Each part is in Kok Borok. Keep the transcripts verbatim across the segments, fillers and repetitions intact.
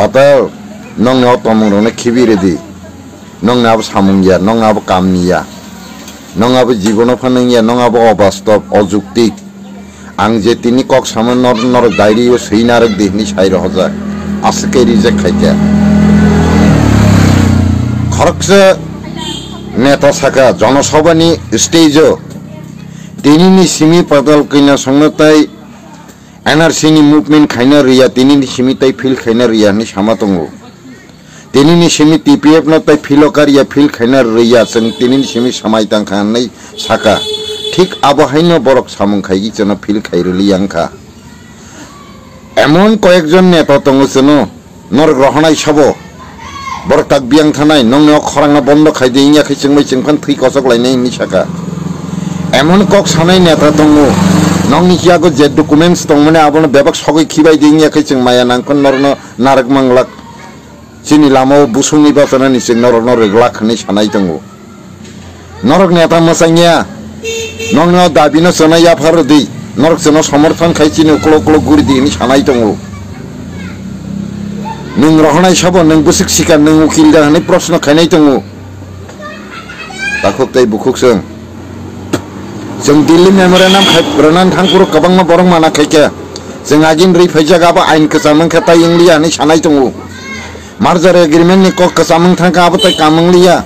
Patal, nongni o tomung rokno khibi rwdi. Nongni abo samung ya, nong abo kamni ya. Nong abo jibono phanang ya, nong abo obastob, ojuktik. Ang je tini kok samo nor-, norok diary o swi narwk di hwnwi sai rohorjak. Aswk khe reject khai khe. Khoroksa neta saka Jonosabhani stage o tinini simi Patal Kanya songno tai N R C ni movement khaina rwya, tinini simi tai field khaina rwya hwnwi sama tongo. Tinini simi T P F no tai field o karya, field khaina rwya, chwng tinini simi samai tangkha hwnwi saka. Thik abo haino borok samung khaigwi chwngno field khai rwliya wngkha. Emon koyekjon neta tongo chwngno, norok rohonai sabo. Borok tak biyang thanai, nongni o khorangno bondo khai di wngya khe chwngbai chwngphan thwi kochok lainai hwnwi saka. Emon kok sanai neta tongo, nongni yago je documents tongmani abono bebak sogwi khibai di wngya khe chwng maya nangkon norokno narwk manglak. Chini lama o busungni bachanani chwng norokno rwglak hwnwi sanai tongo. Norok neta mwchangya, nokni o dabi no chwna yaphar rwdi, norok chwna somorthon khai chini uklok uklok guri di hwnwi sanai tongo. Nwng rohornai sabo nwng bwswk sikha, nwng ukil da hwnwi proshno khainai tongo. Takhuk tei bukhuk chwng. Chwng Delhi memorandum khai rwna thang phuru kwbangma borok mana khaikha. Chwng agini rwi phaijak abo ain kwcham wngkha tai wngliya hwnwi sanai tongo. Merger agreement ni kok kwcham wng thangkha abo tai kam wngliya.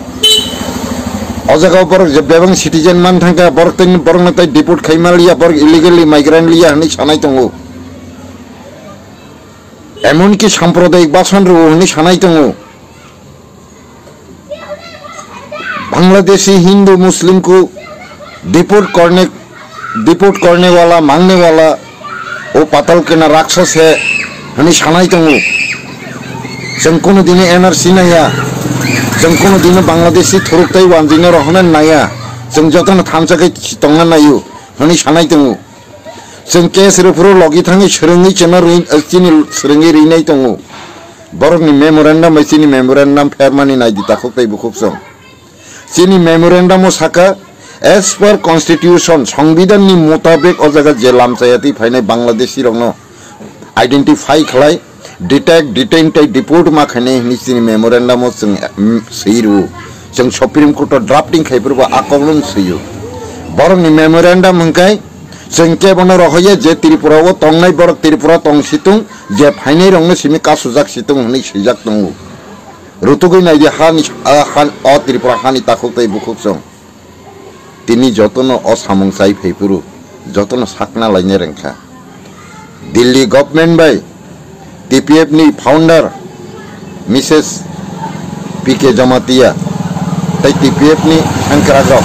O jaga o borok je bebak citizen man thangkha borok tei borokno tai deport khai manliya, borok illegally migrant liya hwnwi sanai tongo. Emonki sampradayik basan rwo hwnwi sanai tongo. Bangladeshi Hindu Muslim ko deport karne, deport karne wala, mangne wala, o patal kena rakshas hai, hwnwi sanai tongo. Chwng kono dino N R C naiya, chwng kono dino Bangladeshi thuruk tai wanjwino rohorna naiya, chwng jotono thansa khe tongna naio, hwnwi sanai tongo. Chwng case rwphuru logi thangwi swrwngwi chwngno rwi, chini swrwngwi rwinai tongo. Borokni memorandum bai chini memorandum phermani naidi takhuk tei bukhuk chwng. Chini memorandum o saka, as per constitution, songbidan ni mutabek o jaga je lamchaya twi phainai Bangladeshi rokno identify khlai, detect, detain tei deport ma khainai hwnwi chini memorandum o chwng, mm, swi rwo. Chwng Supreme Court o drafting khai phuru bo a kokno swio. Borokni memorandum hwnkhe chwng kebono rohoya je Tripura o tongnai borok Tripura tong situng, je phainai rokno simi kasujak situng hwnwi swijak tongo. Rutugwi naidi hani, a, han, o Tripura hani takhuk tei bukhuk chwng. Tini jotono o samung chai phai phuru jotono sakna lainai rwngkha. Delhi government bai T P F ni founder Missus P K Jamatia tei T P F ni sengkrak rok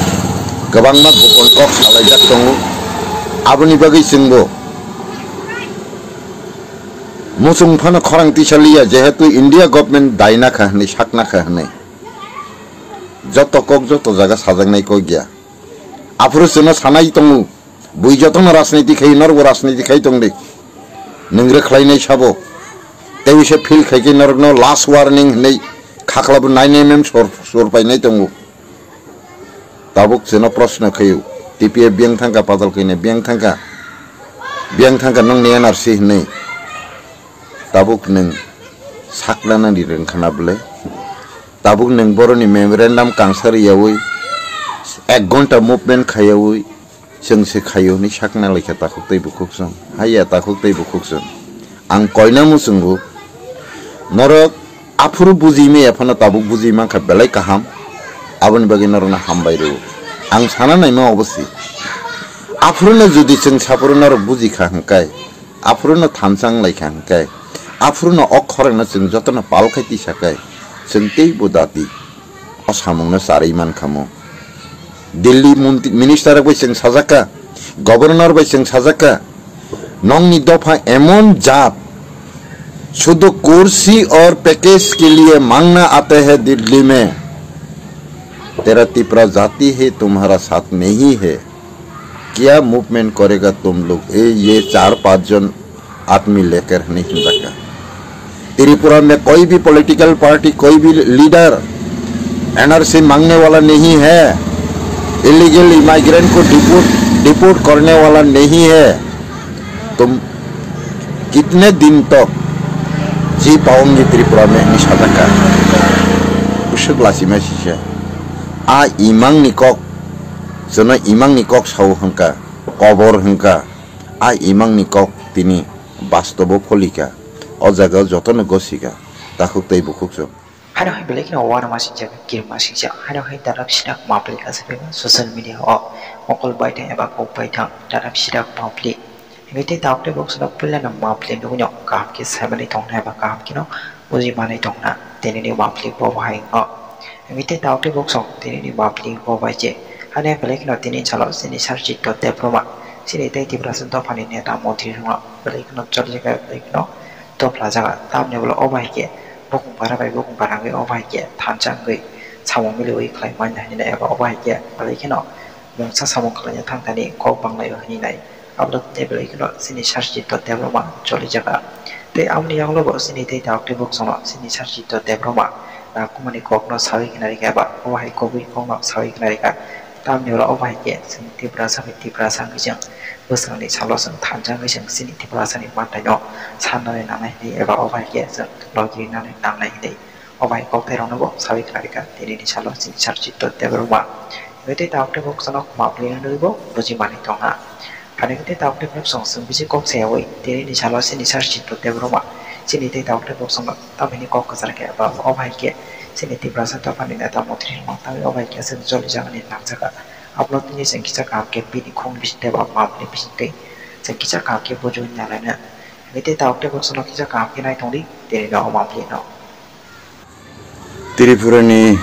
kwbangma gopon kok salaijak tongo. Aboni bagwi chwngbo muchung phano khorang tisa liya, jehetu India government daina kha hwnwi sakna kha hwnwi. Joto kok joto jaga sajaknai kok ya. Aphuru chwngno sanai tongo, bui jotono rajniti khai, norbo rajniti khai tong di. Nwng rwkhlainai sabo. Tei uisa feel khai khe norokno last warning hwnwi khaklabo nine M M sor, sor painai tongo. Tabuk chwngno proshno khaio, T P F biyang thangkha, Patal Kanya biyang thangkha, biyang thangkha nongni N R C hwnwi. Tabuk nwng sakna nani rwngkhana bwle? Tabuk nwng boroni memorandum kangsa riyaui, ek ghonta movement khayaui, chwng se khaio hwnwi sakna laikha takhuk tei bukhuk chwng. Haiya takhuk tei bukhuk chwng. Ang koina muchungo norok aphuru buji maya phano tabuk buji mankha belai kaham. Aboni bagwi norokno hambai rwo. Ang sana naima obo se. Aphuruno jodi chwng saphuru norok buji kha hwnkhe, aphuruno thansa wng lai kha hwnkhe, aphuruno o khorangno chwng jotono pal khai tisa khe, chwng teibo dati o samungno charwi man kha mo. Delhi montri, minister rok bai chwng sajak kha, governor bai chwng sajak kha, nokni dopha emon jat, sudhu kursi aur package ke liye mangna aate hai Delhi mein, tera Tipra jati hi tumhara saath nahi hai. क्या मूवमेंट करेगा तुम लोग, ये ये चार पांच जन आदमी लेकर नहीं हिंसा का। त्रिपुरा में कोई भी पॉलिटिकल पार्टी, कोई भी लीडर एनआरसी मांगने वाला नहीं है, इलीगल इमाइग्रेंट को डिपोर्ट डिपोर्ट करने वाला नहीं है। तुम कितने दिन तक Chi paung je Tripura me ni sajak ka. Bwswk lachima sisa. A imang ni kok, jono imang ni kok sao hwnkha, kobor hwnkha. A imang ni kok tini bastobo pholika. O jaga o jotono gosika. Takhuk tei bukhuk chwng. Haino hai belai kheno uanama singjak, kirima singjak. Haino hai darap sidak mapli kasa beba social media o mokol baithang eba kok baithang darap sidak mapli. Hingke tei tabuk tei boksono puilano mapli nugui no kaham khe saimani tongna eba kaham kheno buji manai tongna tini ni mapli bo bahai wngkha. Hingke tei tabuk tei boksong tini ni mapli bo bai je. Haino hai belai kheno tini salo chini sar chitto Debbarma chini tei Tiprasa dophani neta montri rokno belai kheno chorjak belai kheno topla jaga. Tamni ulo o bai khe bukung bara bai bukung bara wngwi o bai khe thansa wngwi samung miliwi khlai manya hinwi eba o bai khe belai kheno mungsa samung khlaina thang thani kok banglaio hinwi nai. Aboni tei belai kheno chini sar chitto Debbarma choli jaga. Tei aboni yagulo bo chini tei tabuk tei boksono chini sar chitto Debbarma nangkukmani kokno sawi khna rikha eba o hai kobui kokno sawi khna rikha. Tamni ulo o bai khe chwng Tiprasa bai Tiprasa wngwi chwng bwskangni salo chwng thansa wngwi chwng chini Tiprasani mantaino sanani nangnai hinwi eba o bai khe chwng logi rinani nangnai hinwi o bai kokthai rokno bo sawi khna rikha. Tini ni salo chini sar chitto Debbarma hingke tei tabuk tei boksono mapli nugui bo buji manwi tongkha. Phaini tei tabuk tei boksono chwng bisi kok sayawi tini ni salo chini sar chitto Debbarma chini tei tabuk tei boksono tamhini kok kwchar khe eba o bai khe chini Tiprasa dophani neta montri rok tangwi o bai khe chwng choli jagani nangjakha. Aboni tini chwng kisa kaham khe bini khung bising tei ba mapli bising twi chwng kisa kaham khe bujiwi nalaina. Hingke tei tabuk tei boksono kisa kaham khe nai tongdi tini no o mapli no. Tripurani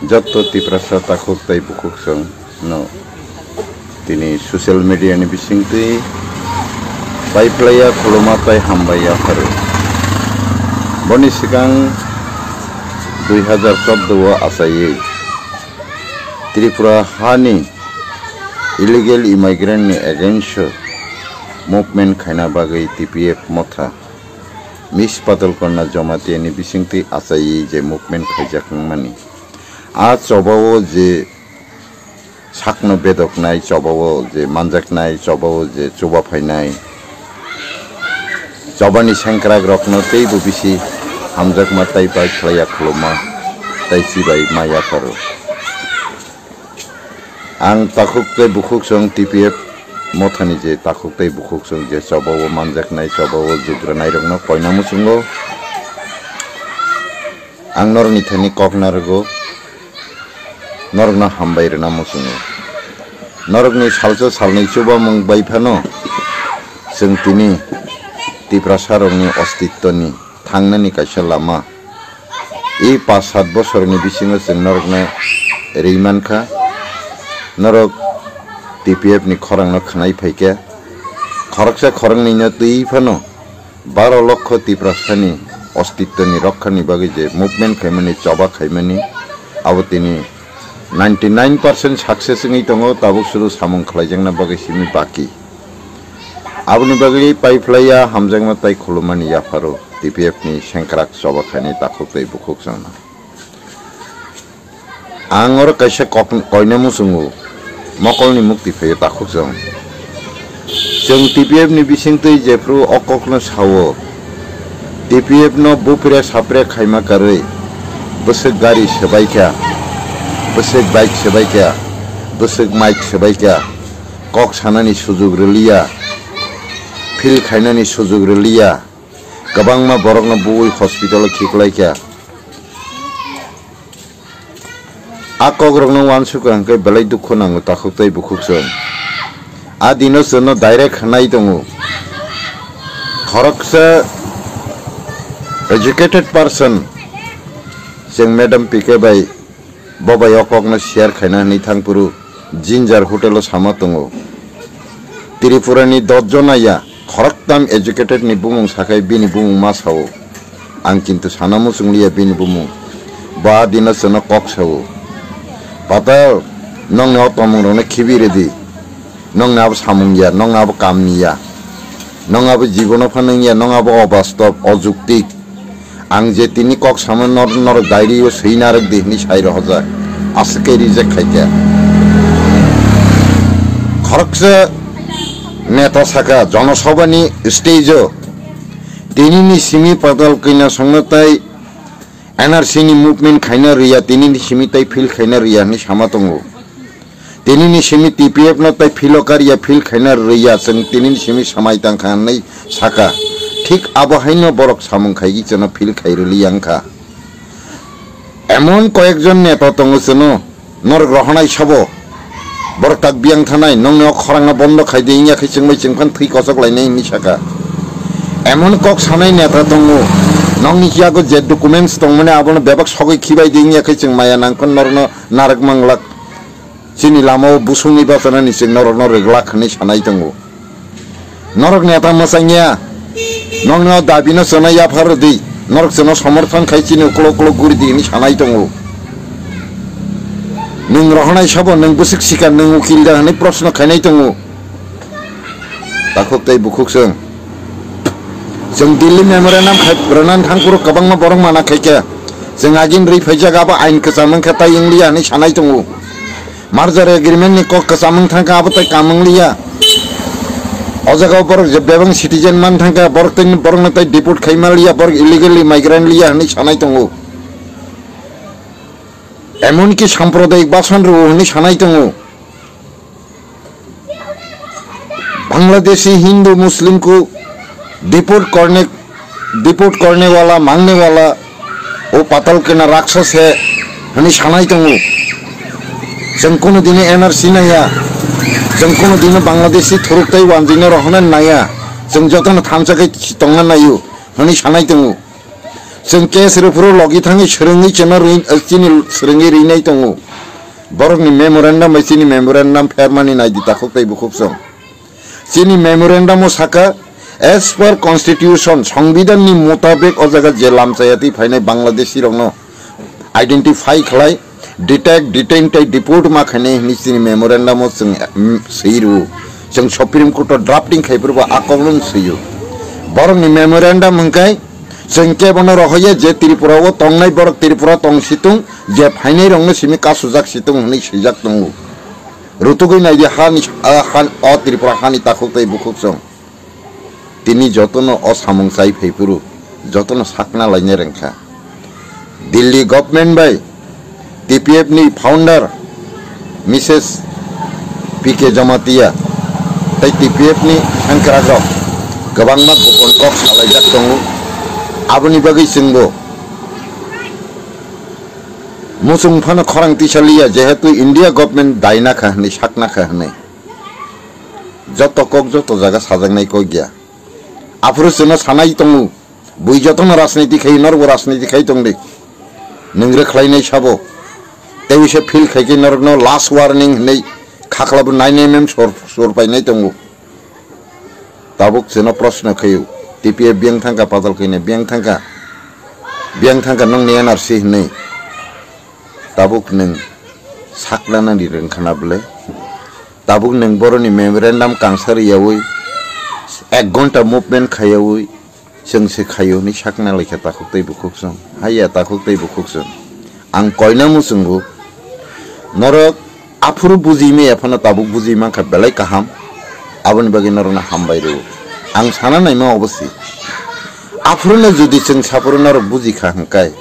jotto Tiprasa takhuk tei bukhuk chwng no tini social media ni bisingtwi paiphlaiya khuluma tei hambai yapharo. Boni swkang dui hazar chordo o achaiwi Tripura hani illegal immigrant ni against o movement khaina bagwi T P F motha Miss Patalkonna Jamatia ni bisingtwi achaiwi je movement khaijak wngmani. A chobao je sakno bedoknai, chobao je manjaknai, chobao je chuba phainai, chobani sengkrak rokno teibo bisi hamjakma tei bai khlaiya khuluma tei chibai ma yapharo. Ang takhuk tei bukhuk chwng T P F mothani je takhuk tei bukhuk chwng je chobao manjaknai, chobao jugranairokno koina muchungo. Ang norokni thani kok narwgo, norokno hambai rwna muchungo. Norokni salsa salnwi chubamung bai phano chwng tini Tiprasarokni ostittoni thangnani kaisa lama. I pas sat bosorni bisingo chwng norokno ri mankha, norok T P F ni khorangno khwnai phaikha. Khoroksa khoroknwino twi phano baro lokho Tiprasani ostittoni rokhani bagwi je movement khaimani, choba khaimani, abo tini ninety nine percent success wngwi tongo, tabuk suru samung khlaijakna bagwi simi baki. Aboni bagwi paiphlaiya hamjakma tei khulumani yapharo T P F ni sengkrak choba khainai takhuk tei bukhuk chwngno. Ang oro kaisa kok koina muchungo, mokolni mukti phaio takhuk chwng. Chwng T P F ni bisingtwi jephru o kokno sao, T P F no bupre sapre khaima karwi bwswk gari swbaikha, bwswk bike swbaikha, bwswk mic swbaikha, kok sanani sujuk rwliya, phil khainani sujuk rwliya, kwbangma borokno buwi hospital o khiklaikha. A kokrokno uansukha hwnkhe belai dukhu nango takhuk tei bukhuk chwng. A dino chwngno direct hwnai tongo. Khoroksa educated person chwng Madam P K bai bo bai o kokno share khaina hwnwi thangphuru Ginger Hotel o sama tongo. Tripura ni dos jona ya khoroktam educated ni bumung sakhai bini bumung ma sao. Ang kintu sana muchungliya bini bumung. Bo a dino chwngno kok sao. Patal, nongni o tongmung rokno khibi rwdi. Nongni abo samung ya, nongni abo kamni ya. Nong abo jibono phano wngya, nong abo obastob, ojuktik. Ang je tini kok samo nor-, norok diary o swi narwk di hwnwi sai rohorjak. Aswk khe reject khaikha. Khoroksa neta sakha, jonosabhani stage o Tinini simi Patal Kanya songno tai N R C ni movement khaina riya, tinini simi tai feel khaina riya hinwi sama tongo. Tinini simi T P F no tai feel o kariya, feel khaina riya, chwng tinini simi samai tangkha hinwi saka. Thik abo haino borok samung khaigwi chwngno feel khai rwliya wngkha. Emon koyekjon neta tongo chwngno, norok rohonai sabo, borok tak biyang thanai, nongni o khorangno bondo khai di wngya khe chwngbai chwngphan thwi kochok lainai hinwi saka. Emon kok sanai neta tongo, nongni yago je documents tongmani abono bebak sogwi khibai di wngya khe chwng maya nangkon norokno narwk manglak. Chini lama o busungni bachanani chwng norokno rwglak hinwi sanai tongo. Norok neta mwchangya, nokno dabi no chwngno yaphar rwdi, norok chwngno somorthon khai chini uklok uklok guri di hinwi sanai tongo. Nwng rohonai sabo, nwng bwswk sikha, nwng ukil da hinwi proshno khainai tongo. Takhuk tei bukhuk chwng. Chwng Delhi memorandum khai rwna thangphuru kwbangma borok mana khaikha. Chwng agini rwi phaijak abo ain kwcham wngkha tai wngliya hinwi sanai tongo. Merger agreement ni kok kwcham wng thangkha abo tai kam wngliya. O jaga o borok je bebak citizen man thangkha borok tei borokno tai deport khai manliya, borok illegally migrant liya hinwi sanai tongo. Emonki sampradayik basan rwo hinwi sanai tongo. Bangladeshi Hindu Muslim ko deport karne, deport karne wala, mangne wala, o Patal Kanya rakshas hai hinwi sanai tongo. Chwng kuno dino N R C naiya, chwng kuno dino Bangladeshi thuruk tai wanjwino rohorna naiya, chwng jotono thansa khe tongna naio hinwi sanai tongo. Chwng case rwphuru logi thangwi swrwngwi chwngno rwi, chini swrwngwi rwinai tongo. Borokni memorandum bai chini memorandum phermani naidi takhuk tei bukhuk chwng. Chini memorandum o saka, as per constitution, songbidan ni mutabek o jaga je lamchaya twi phainai Bangladeshi rokno identify khlai, detect, detain tei deport ma khainai hinwi chini memorandum o chwng, mm, swi rwo. Chwng Supreme Court o drafting khai phuru bo a kokno swio. Borokni memorandum hwnkhe chwng kebono rohoya je Tripura o tongnai borok Tripura tong situng, je phainai rokno simi kasujak situng hinwi swijak tongo. Rutugwi naidi hani, a, han, o Tripura hani takhuk tei bukhuk chwng. Tini jotono o samung chai phaiphuru, jotono sakna lainai rwngkha. Delhi government bai T P F ni founder Missus P K Jamatia tei T P F ni hangkrak rok kwbangma gopon kok salaijak tongo. Aboni bagwi chwngbo muchung phano khorang tisa liya, jehetu India government daina kha hinwi sakna kha hinwi. Joto kok joto jaga sajaknai kok ya. Aphuru chwngno sanai tongo, bui jotono rajniti khai, norbo rajniti khai tongdi. Nwng rwkhlainai sabo. Tei uisa feel khai khe norokno last warning hinwi khaklabo nine M M sor, sor painai tongo. Tabuk chwngno proshno khaio, T P F biyang thangkha, Patal Kanya biyang thangkha, biyang thangkha nokni N R C hinwi. Tabuk nwng sakna nani rwngkhana bwle? Tabuk nwng boroni memorandum kangsa rwyaui, ek ghonta movement khaiyaui, chwng se khaio hinwi sakna laikha takhuk tei bukhuk chwng. Haiya takhuk tei bukhuk chwng. Ang koina muchungo, norok aphuru buji maya phano tabuk buji mankha belai kaham. Aboni bagwi norokno hambai rwo. Ang sana naima obo se. Aphuruno jodi chwng saphuru norok buji kha hwnkhe,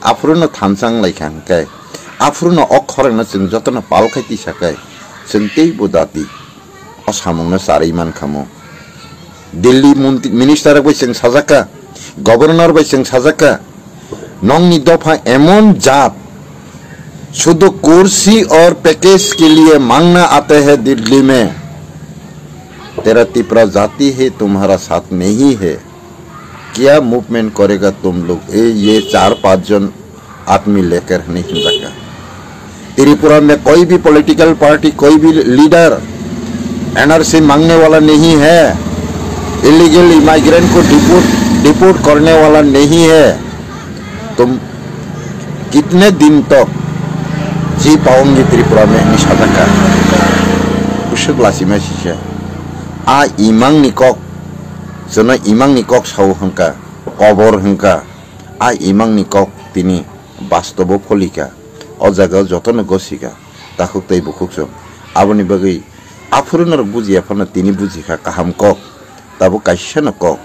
aphuruno thansa wng lai kha hwnkhe, aphuruno o khorangno chwng jotono pal khai tisa khe, chwng teibo dati o samungno charwi man kha mo. Delhi montri, minister rok bai chwng sajak kha, governor bai chwng sajak kha, nokni dopha emon jat, sudhu kursi aur package ke liye mangna aate hai Delhi mein, tera Tipra jati hai tumhara saath nahi hai. क्या मूवमेंट करेगा तुम लोग, ए, ये चार पांच जन आदमी लेकर नहीं हिंदा का। त्रिपुरा में कोई भी पॉलिटिकल पार्टी, कोई भी लीडर एनआरसी मांगने वाला नहीं है, इलीगल इमाइग्रेंट को डिपोर्ट, डिपोर्ट करने वाला नहीं है। तुम कितने दिन तक जी पाओगे त्रिपुरा में, निषेधाज्ञा। Usuk lachima sise. A imang ni kok, jono imang ni kok sao hwnkha, kobor hwnkha, a imang ni kok tini bastobo pholika. O jaga jotono gosika, takhuk tei bukhuk chwng. Aboni bagwi aphuru norok bujiya phano tini bujikha kaham kok, tabuk kaisa no kok.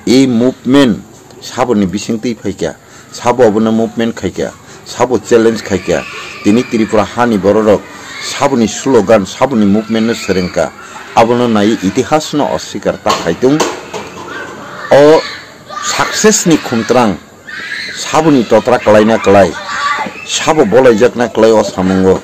I movement saboni bisingtwi phaikha, sabo abono movement khaikha, sabo challenge khaikha. Tini Tripura hani bororok saboni slogan, saboni movement no srengkha. Abono nai itihas no oswikar ta khaitung. O success ni khumtrang saboni totra kwlaina kwlai, sabo bolaijakna kwlai o samungo.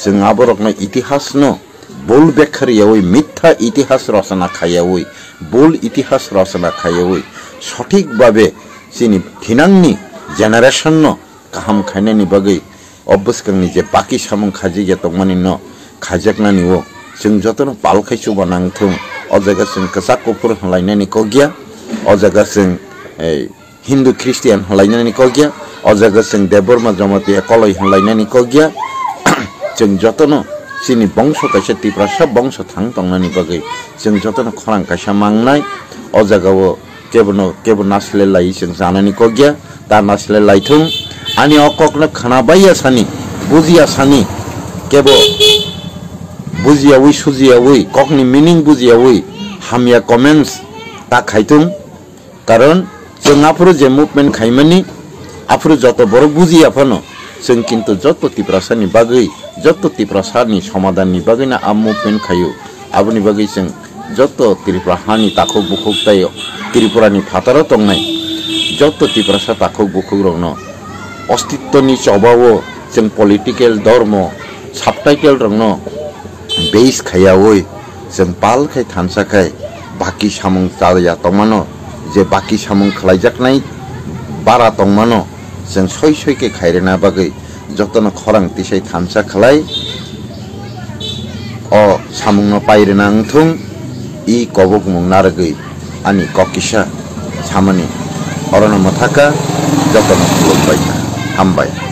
Chwng aborokno itihasno bul bekha riyawi, mitha itihas rochona khayawi, bul itihas rochona khayawi, sothik babe chini thinangni generation no kaham khainani bagwi o bwskangni je baki samung khajikya tongmani no khaijaknani o chwng jotono pal khai chuba nangthung. O jaga chwng kwchak kuphur hwnlainani kokya, o jaga chwng, ei, Hindu Christian hwnlainani kokya, o jaga chwng Debbarma Jamatia koloi hwnlainani kokya. Chwng jotono chini bongso kaisa Tiprasa bongso thang tongnani bagwi chwng jotono khorang kaisa mangnai. O jagao kebono kebo nasilai lai chwng chanani kokya, ta nasilai laithung. Ani o kokno khna baiya sani, bujiya sani, kebo bujiyawi sujiyawi, kokni meaning bujiyawi hamya comments ta khaitung. Karon chwng aphuru je movement khaimani, aphuru joto borok bujiya phano, chwng kintu joto Tiprasani bagwi, joto Tiprasani somadanni bagwino a movement khaio. Aboni bagwi chwng joto Tripura hani takhuk bukhuk tei Tripurani phataro tongnai joto Tiprasa takhuk bukhukrokno ostitwni chobao chwng political, dormo, subtitle rokno base khaiyawi chwng pal khai thansa khai baki samung chaya tongmano, je baki samung khlaijaknai bara tongmano chwng soi soi khe khairena bagwi jotono khorang tisai thansa khlai o samungno pairena wngthung. I kobokmung narwgwi ani kok kisa samani orono mwthaka jotono khulumbai kha. Hambai.